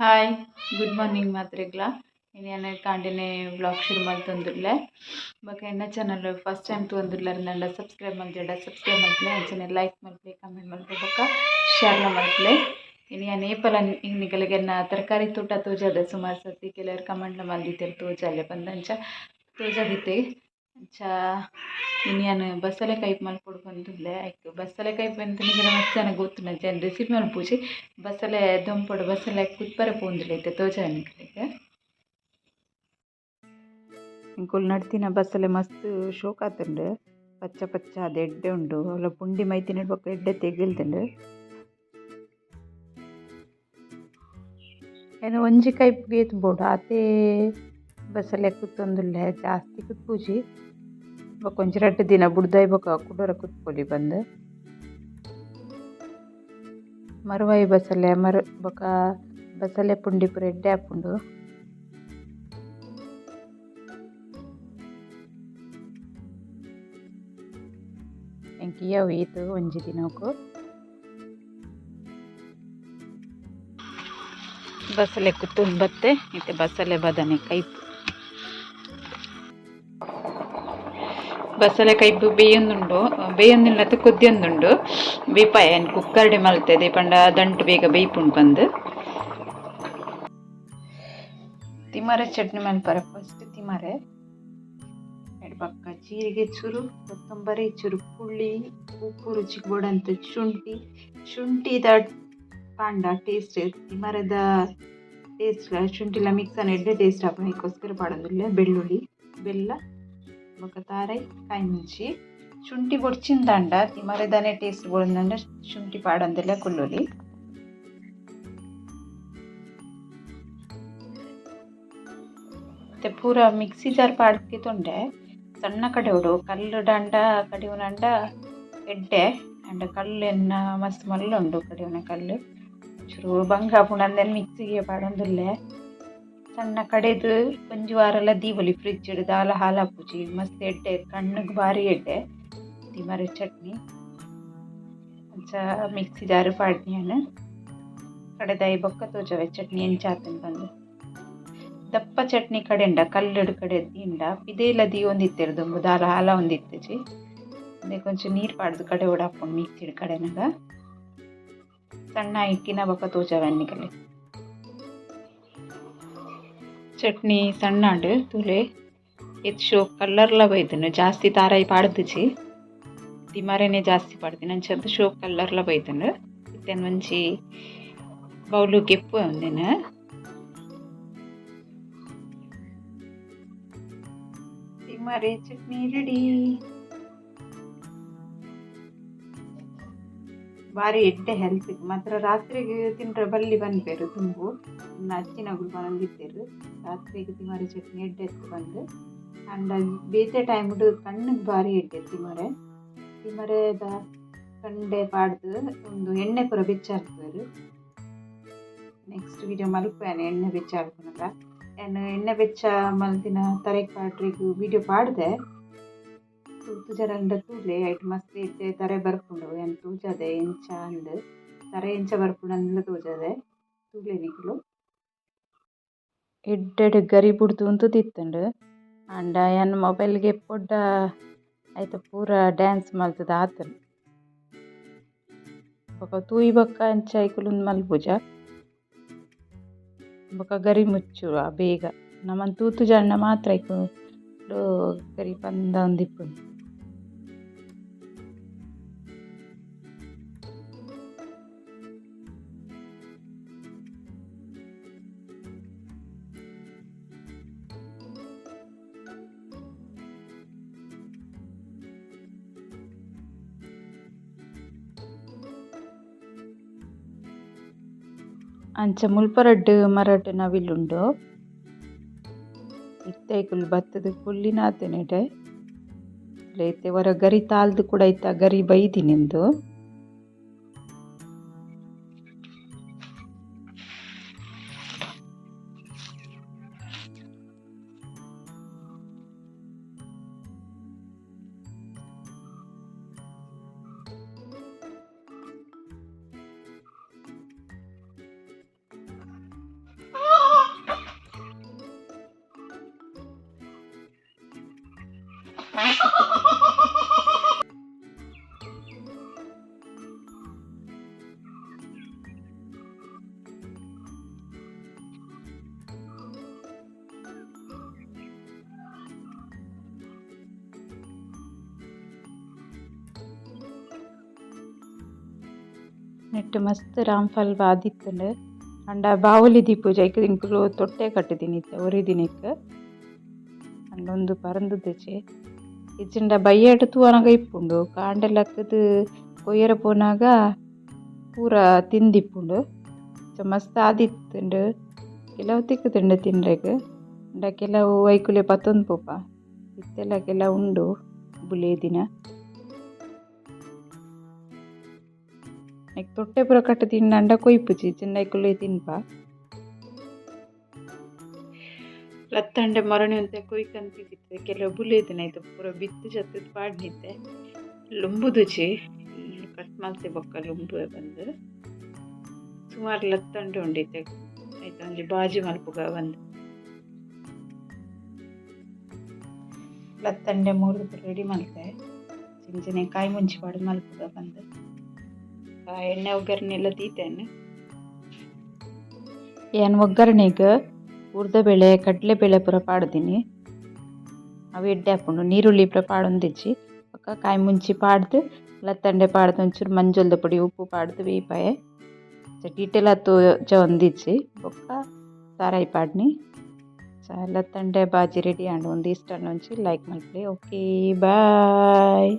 Hi, good morning ಮಾತ್ರೆಗ್ಲ. ಇನಿ ಯಾನ್ ಕಾಂಡೆನೆ vlog ಶುರು ಮಲ್ತೊಂದುಲ್ಲೆ. ಬೊಕ ಎನ್ನ ಚಾನಲ್ ಫಸ್ಟ್ ಟೈಮ್ ತೂವೊಂದುಲ್ಲೆರ್ ಸಬ್ಸ್ಕ್ರೈಬ್ ಮಲ್ಜಡ ಸಬ್ಸ್ಕ್ರೈಬ್ ಮಲ್ಪುಲೆ, ಅಂಚನೆ ಲೈಕ್ ಮಲ್ಪುಲೆ, ಕಮೆಂಟ್ ಮಲ್ಪುಲೆ ಬೊಕ ಶೇರ್ಲ ಮಲ್ಪುಲೆ. ಇನಿ ಯಾನ್ ಏಪಲ ನಿಗಲೆಗ್ ಎನ್ನ ತರಕಾರಿ ತೋಟ ತೋಜಾದೆ ಸುಮಾರು ಸರ್ತಿ ಕೆಲವರು ಕಮೆಂಟ್ಲ ಮಲ್ದಿತ್ತೆರ್ ತೋಜಾಲೆ ಪಂದ್ ಅಂಚ ತೋಜಾದಿತ್ತೆ. ಅಂಚ ಇನಿ ಯಾನ್ ಬಸಳೆ ಕೈಪ್ ಮಲ್ಪೊಡು ಪಂದುಲ್ಲೆ. ಐಕ್ ಬಸಳೆ ಕೈಪ್ ಎಂತ ನಿಗಲ ಮಸ್ತ್ ಜನ ಗೊತ್ತುಂಡು, ಅಂಚ ರೆಸಿಪಿ ಮಲ್ಪುಜಿ. ಬಸಳೆ ದೊಂಪೊಡು ಬಸಳೆ ಕುದ್ಪರೆ ಪೋವೊಂದುಲ್ಲೆ ಇತ್ತೆ ತೋಜಾವೆ ನಿಕಲೆಗ್. ಎಂಕುಲು ನಡ್ತಿನ ಬಸಳೆ ಮಸ್ತ್ ಶೋಕ್ ಆತುಂಡು, ಪಚ್ಚ ಪಚ್ಚ ಆದ್ ಎಡ್ಡೆ ಉಂಡು. ಅವುಲ ಪುಂಡಿ ಮೈತಿನ ಬೊಕ್ಕ ಎಡ್ಡೆ ತೆಗಿಲ್ದುಂಡು. ಏನ್ ಒಂಜಿ ಕೈಪ್ಗ್ ಏತ್ ಬೋಡು ಆತೇ ಬಸಳೆ ಕುತ್ತೊಂದುಲ್ಲೆ, ಜಾಸ್ತಿ ಕುತ್ಪುಜಿ. ಬೊಕ ಒಂಜಿ ರಡ್ಡ್ ದಿನ ಬುಡ್ದಾಯಿ ಬೊಕ ಕುಡೊರ ಕುತ್ಪೊಲಿ ಪಂದ್. ಮರುವಾಯಿ ಬಸಳೆ ಬೊಕ ಬಸಳೆ ಪುಂಡಿ ಪೂರ ಎಡ್ಡೆ ಆಪುಂಡು. ಎಂಕ್ ಇಯವು ಈತ್ ಒಂಜಿ ದಿನೊಕು. ಬಸಳೆ ಕುತ್ತೊಂದು ಬತ್ತೆ ಇತ್ತೆ ಬಸಳೆ ಬದನೆ ಕೈಪು. ಬಸಳೆ ಕೈಪು ಬೇಯೊಂದುಂಡು, ಬೇಯೊಂದುಂಡು ಕೊದ್ಯೊಂದುಂಡು. ಬೇಪಾಯ ಯಾನ್ ಕುಕ್ಕರ್ಡೆ ಮಲ್ತೆದೆ ಪಂಡ ದಂಟು ಬೇಗ ಬೇಯ್ಪುಂಡು ಪಂದ್. ತಿಮರೆ ಚಟ್ನಿ ಮಲ್ಪರೆ ಫಸ್ಟ್ ತಿಮರೆ ಬೊಕ್ಕ ಜೀರಿಗೆ ಚೂರು, ಕೊತ್ತಂಬರಿ ಚೂರು, ಪುಳಿ, ಉಪ್ಪು ರುಚಿಗ್ ಬೋಡಂತ ಶುಂಠಿ. ಶುಂಠಿದ ಪಾಂಡ ಟೇಸ್ಟ್ ತಿಮರೆದ ಟೇಸ್ಟ್ ಶುಂಠಿಲ ಮಿಕ್ಸ್ ಆಂಡ ಎಡ್ಡೆ ಟೇಸ್ಟ್ ಆಪುಂಡು, ಐಕೋಸ್ಕರ ಪಾಡೊಂದುಲ್ಲೆ. ಬೆಳ್ಳುಳ್ಳಿ, ಬೆಲ್ಲ ಬೊಕ್ಕ ತಾರೈ, ಕಾಯಿ ಮುಂಚಿ. ಶುಂಠಿ ಬೊಡ್ಚಿಂದಾಂಡ ತಿಮರೆದನೆ ಟೇಸ್ಟ್ ಬೋಡಂದಾಂಡ ಶುಂಠಿ ಪಾಡಂದೆಲ ಕುಲ್ಲೊಲಿ. ಇತ್ತೆ ಪೂರ ಮಿಕ್ಸಿ ಜಾರ್ ಪಾಡ್ದ್ ತೊಂಡೆ ಸಣ್ಣ ಕಡೆಯೋಡು ಕಲ್ಲು ಡಾಂಡ ಕಡೆಯುನಾಂಡ ಎಡ್ಡೆ ಆಂಡ ಕಲ್ಲು ಎನ್ನ ಮಸ್ತ್ ಮಲ್ಲ ಉಂಡು ಕಡೆಯುನ ಕಲ್ಲು ಚೂರು ಬಂಗ ಆಪುಂಡು ಅಂದೆನ್ ಮಿಕ್ಸಿಗೆ ಪಾಡೊಂದುಲ್ಲೆ. ಸಣ್ಣ ಕಡೆದು ಒಂಜಿ ವಾರಲ ದೀವೊಲಿ ಫ್ರಿಜ್ ಡ್ ದಾಲ ಹಾಲಾಪುಜಿ, ಮಸ್ತ್ ಎಡ್ಡೆ, ಕಣ್ಣುಗ್ ಬಾರಿ ಎಡ್ಡೆ ತಿಮರೆ ಚಟ್ನಿ. ಅಂಚ ಮಿಕ್ಸಿ ಜಾರ್ ಪಾಡ್ನಿ ಯಾನ್. ಕಡೆದಾಯಿ ಬೊಕ್ಕ ತೋಜಾವೆ ಚಟ್ನಿ ಎಂಚ ಆತುಂಡು ಪಂದ್. ದಪ್ಪ ಚಟ್ನಿ ಕಡೆಂಡ ಕಲ್ಲುಡ್ ಕಡೆ ದೀಂಡ ಪಿದೈಲ ದೀವೊಂದಿತ್ತೆರ್ ದುಂಬು ದಾಲ ಹಾಲಾವೊಂದಿತ್ತುಜಿ. ಉಂದೆಕ್ ಒಂಚೂರು ನೀರ್ ಪಾಡ್ದ್ ಕಡೆವೊಡಾಪುಂಡು ಮಿಕ್ಸಿಡ್ ಕಡೆನಗ. ಸಣ್ಣ ಇಕ್ಕಿನ ಬೊಕ್ಕ ತೋಜಾವೆ ನಿಕಲೆ. ಚಟ್ನಿ ಸಣ್ಣ ಆಂಡ್ ತೂಲೆ ಏತ್ ಶೋಕ್ ಕಲರ್ಲ ಬೈದುಂಡು. ಜಾಸ್ತಿ ತಾರಾಯಿ ಪಾಡ್ದಿಜಿ, ತಿಮರೆನೆ ಜಾಸ್ತಿ ಪಾಡ್ದಿನಿ, ಅಂಚಾದ್ ಶೋಕ್ ಕಲರ್ಲ ಬೈದುಂಡು. ಇತ್ತೆ ಒಂಜಿ ಬೌಲು ಗೆಪ್ಪುವೆ ಉಂದೆನ್. ತಿಮರೆ ಚಟ್ನಿ ರೆಡಿ. ಬಾರಿ ಎಡ್ಡೆ ಹೆಲ್ತ್ ಮಾತ್ರ. ರಾತ್ರೆಗ್ ತಿಂಡ್ರೆ ಬಲ್ಲಿ ಪನ್ಪೆರ್ ದುಂಬು ಅಜ್ಜಿನಕುಲು ಪನೊಂದಿತ್ತೆರ್ ರಾತ್ರೆಗ್ ತಿಮರೆ ಚಟ್ನಿ ಎಡ್ಡೆ ಇತ್ತು ಪಂದ್. ಆಂಡ ಬೇತೆ ಟೈಮ್ಡ್ ಕಣ್ಣುಗ್ ಬಾರಿ ಎಡ್ಡೆ ತಿಮರೆ. ತಿಮರೆದ ಕಂಡೆ ಪಾಡ್ದ್ ಉಂದು ಎಣ್ಣೆ ಪೂರ ಬೆಚ್ಚ ಮಲ್ಪುವೆರ್. ನೆಕ್ಸ್ಟ್ ವಿಡಿಯೋ ಮಲ್ಪುವೆ ಎಣ್ಣೆ ಬೆಚ್ಚ ಮಲ್ಪುನಗ. ಯಾನ್ ಎಣ್ಣೆ ಬೆಚ್ಚ ಮಲ್ತಿನ ತರೆಕ್ ಪಾಡ್ರೆಗ್ ವಿಡಿಯೋ ಪಾಡ್ದೆ, ತೂತುಜರಂಡ ತೂಲೆ. ಐಟ್ ಮಸ್ತ್ ಎಡ್ಡೆ ತರೆ ಬರ್ಪುಂಡು. ಯಾನ್ ತೋಜಾದೆ ಎಂಚ ಅಂದ್, ತರೆ ಎಂಚ ಬರ್ಪುಂಡು ಅಂದ್ಲ ತೋಜಾದೆ, ತೂಲೆ ನಿಕುಲು. ಎಡ್ಡೆಡ್ ಗರಿ ಬುಡ್ದು ಉಂತುದಿತ್ತುಂಡು, ಆಂಡ ಯಾನ್ ಮೊಬೈಲ್ಗ್ ಎಪ್ಪೊಡ್ಡ ಐತ ಪೂರ ಡ್ಯಾನ್ಸ್ ಮಲ್ತುದು ಆತುಂಡು. ಬೊಕ ತೂಯಿ ಬೊಕ್ಕ ಅಂಚ ಐಕುಲು ಉಂದು ಮಲ್ಪುಜ, ಬೊಕ ಗರಿ ಮುಚ್ಚುವ ಬೇಗ. ನಮನ್ ತೂತುಜಂಡ ಮಾತ್ರ ಐಕುಲು ಗರಿ ಪಂದಾವೊಂದಿಪ್ಪುಂಡು. ಅಂಚ ಮುಲ್ಪ ರಡ್ಡ್ ಮರಟ್ ನವಿಲುಂಡು. ಇತ್ತೆ ಐಕುಲು ಬತ್ತುದು ಕುಲ್ಲಿನಾತೆನೆಡೆ. ಇತ್ತೆ ಒರ ಗರಿ ತಾಲ್ದು ಕೂಡ ಇತ್ತ ಗರಿ ಬೈದಿನಿಂದು. ನೆಟ್ಟ್ ಮಸ್ತ್ ರಾಮ್ಫಲ್ ಬಾದಿತ್ತ್ಂಡ್ ಆಂಡ ಬಾವೊಲಿ ದೀಪುಜ ಐಕ್ ಎಂಕುಲು ತೊಟ್ಟೆ ಕಟ್ಟುದಿನಿ ಇತ್ತೆ ಒರಿ ದಿನಕ್ ಆಂಡ ಉಂದು ಪರಂದುದಿಜಿ ಇಜ್ಜಿಂಡ ಬಯ್ಯಡ್ ತೂವನಗ ಇಪ್ಪುಂಡು ಕಾಂಡೆ ಲಕ್ಕುದು ಕೊಯ್ಯರೆ ಪೋನಗ ಪೂರ ತಿಂದಿಪ್ಪುಂಡು. ಅಂಚ ಮಸ್ತ್ ಆದಿತ್ತುಂಡು ಕೆಲವು ತಿಕ್ಕುದುಂಡು ತಿನ್ರೆಗ್ ಆಂಡ ಕೆಲವು ಐಕುಲೆ ಪತ್ತೊಂದು ಪೋಪ ಇತ್ತೆಲ ಕೆಲವು ಉಂಡು ಬುಲೇದಿನ. ಐಕ್ ತೊಟ್ಟೆ ಪೂರ ಕಟ್ ತಿಂಡಂಡ ಕೊಯ್ಪುಜಿ ಇಜ್ಜಿಂಡ ಐಕುಲೆ ತಿನ್ಪ. ಲತ್ತಂಡೆ ಮರಣಿ ಒಂತೆ ಕೊಯ್ಕಂತಿತ್ತೆ ಕೆಲವು ಬುಲೇದಿನ ಐತ ಪೂರ ಬಿತ್ತ್ ಜತ್ತ್‌ದ್ ಪಾಡ್ದಿತ್ತೆ ಲುಂಬುದುಜಿ ಕಟ್ ಮಲ್ತಿ ಬೊಕ್ಕ ಲುಂಬುವೆ ಪಂದ್ ಸುಮಾರ್ ಲತ್ತಂಡೆ ಉಂಡು ಇತ್ತೆ ಐತ ಒಂಜಿ ಬಾಜಿ ಮಲ್ಪುಗ ಪಂದ್. ಲತ್ತಂಡೆ ಮೂರ್ದು ರೆಡಿ ಮಲ್ತೆ ಅಂಚನೆ ಕಾಯಿ ಮುಂಚಿ ಪಾಡ್ದ್ ಮಲ್ಪುಗ ಪಂದ್ ಎಣ್ಣೆ ಒಗ್ಗರಣೆ ದೀತೆನ್. ಯಾನ್ ಒಗ್ಗರಣೆಗ್ ಉರ್ದಬೇಳೆ ಕಡ್ಲೆಬೇಳೆ ಪೂರ ಪಾಡ್ದಿನಿ ಅವು ಎಡ್ಡೆ ಆಪುಂಡು ನೀರುಳ್ಳಿ ಪೂರ ಪಾಡೊಂದಿಜ್ಜಿ ಬೊಕ್ಕ ಕಾಯಿ ಮುಂಚಿ ಪಾಡ್ದ್ ಲತ್ತಂಡೆ ಪಾಡ್ದ್ ಒಂಚೂರು ಮಂಜೊಲ್ದ ಪೊಡಿ ಉಪ್ಪು ಪಾಡ್ದ್ ಬೇಯ್ಪಾಯೆ ಡೀಟೇಲ್ ಆತ್ ತೋಜವೊಂದಿಜ್ಜಿ ಬೊಕ್ಕ ತಾರಾಯಿ ಪಾಡ್ನಿ ಲತ್ತಂಡೆ ಬಾಜಿ ರೆಡಿ ಆಂಡ್ ಉಂದು ಇಷ್ಟ ಆಂಡ ಒಂಜಿ ಲೈಕ್ ಮಲ್ಪುಲೆ ಓಕೆ ಬಾಯ್.